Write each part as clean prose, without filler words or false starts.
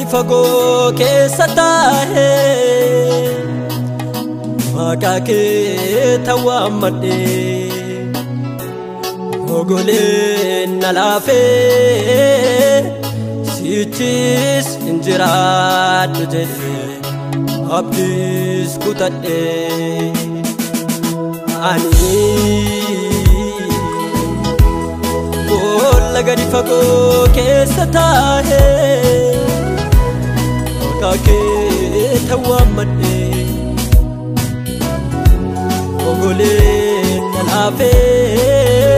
gadi fagoo keessa taa'ee maqaa kee tawwaammadhee ogoleen na laafee sichis hin jiraadhu jedhee abdiis kutadhee ani boolla gadi fagoo keessa taa'ee maqaa kee tawwaammadhee ogoleen na laafee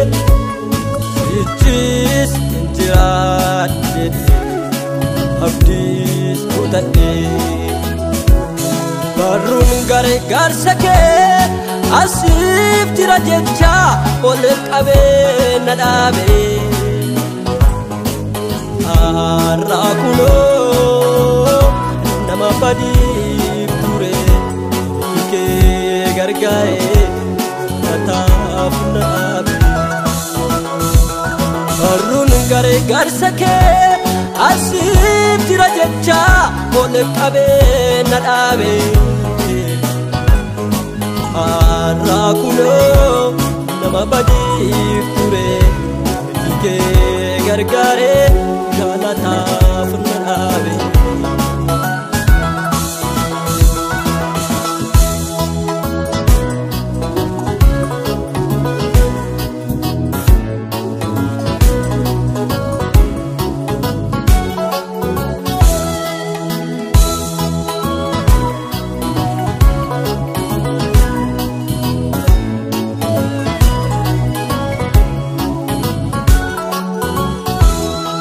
sichis hin jiraadhu jedhee abdiis kutadhee barruun gargaarsa kee asiif jira jecha ol qabee na dhaabee har'a kunoo nama badiif ture kee gargaaree nataaf na dhaabe barruun gargaarsa kee asiif jira jecha ol qabee na dhaabe har'a kunoo nama badiif ture kee gargaaree galataaf na dhaabe.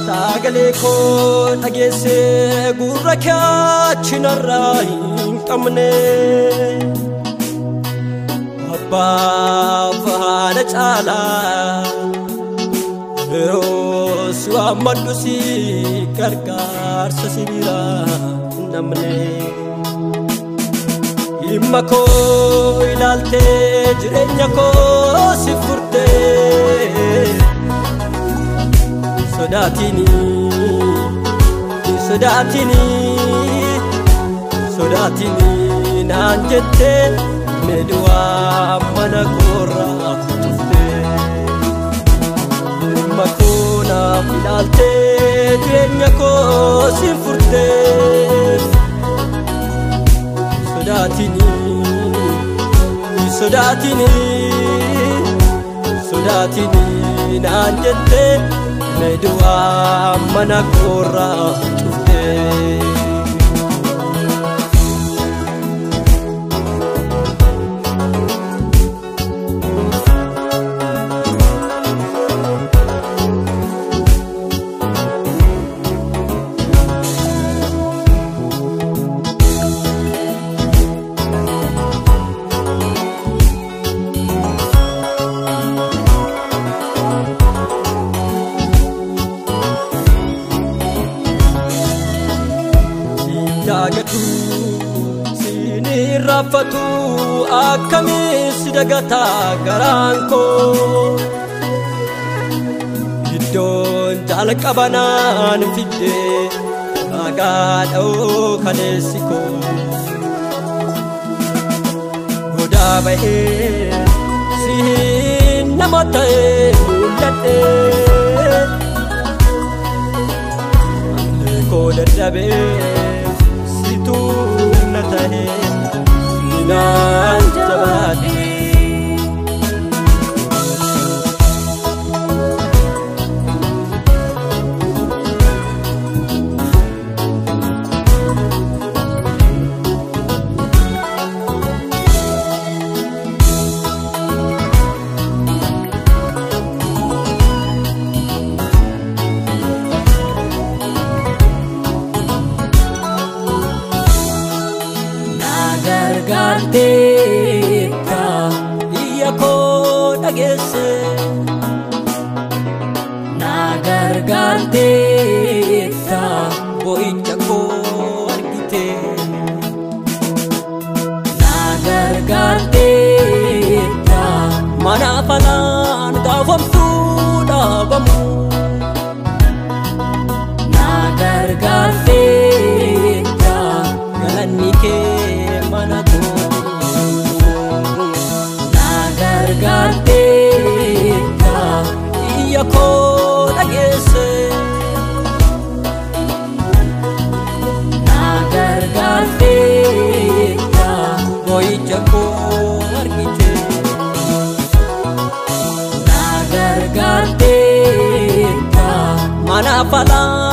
Sagalee koo dhageessee gurra kaachinarraa hin qabne abbaaf haadha caalaa yeroo si waammadhu si gargaarsa si biraa hin dhabne dhimma koo ilaaltee jireenya koo si furtee sodaatini sodaatini sodaatini naan jettee meeduwaa mana koorraa tuftee dhimma koo naaf ilaaltee jireenya koo si furtee sodaatini sodaatini sodaatini naan jettee meeduwaa mana koorraa tuftee. Daagatu siin irraanfatu akkamiin si dagataa garaan koo iddoon jalqabanaan fiddee ragaa dha'oo kaleessi koo godaa ba'ee siin nama ta'ee mul'adhee amlee koo dadhabee na tahe sinaan jabaadhe. Gargaarteetta iyya koo dhageesse na gargaarteetta boo'icha koo argite na gargaarteetta mana falaan gaafamtuu dhaabamu na gargaarteetta. Boo'icha koo argite na gargaarteetta mana falaa.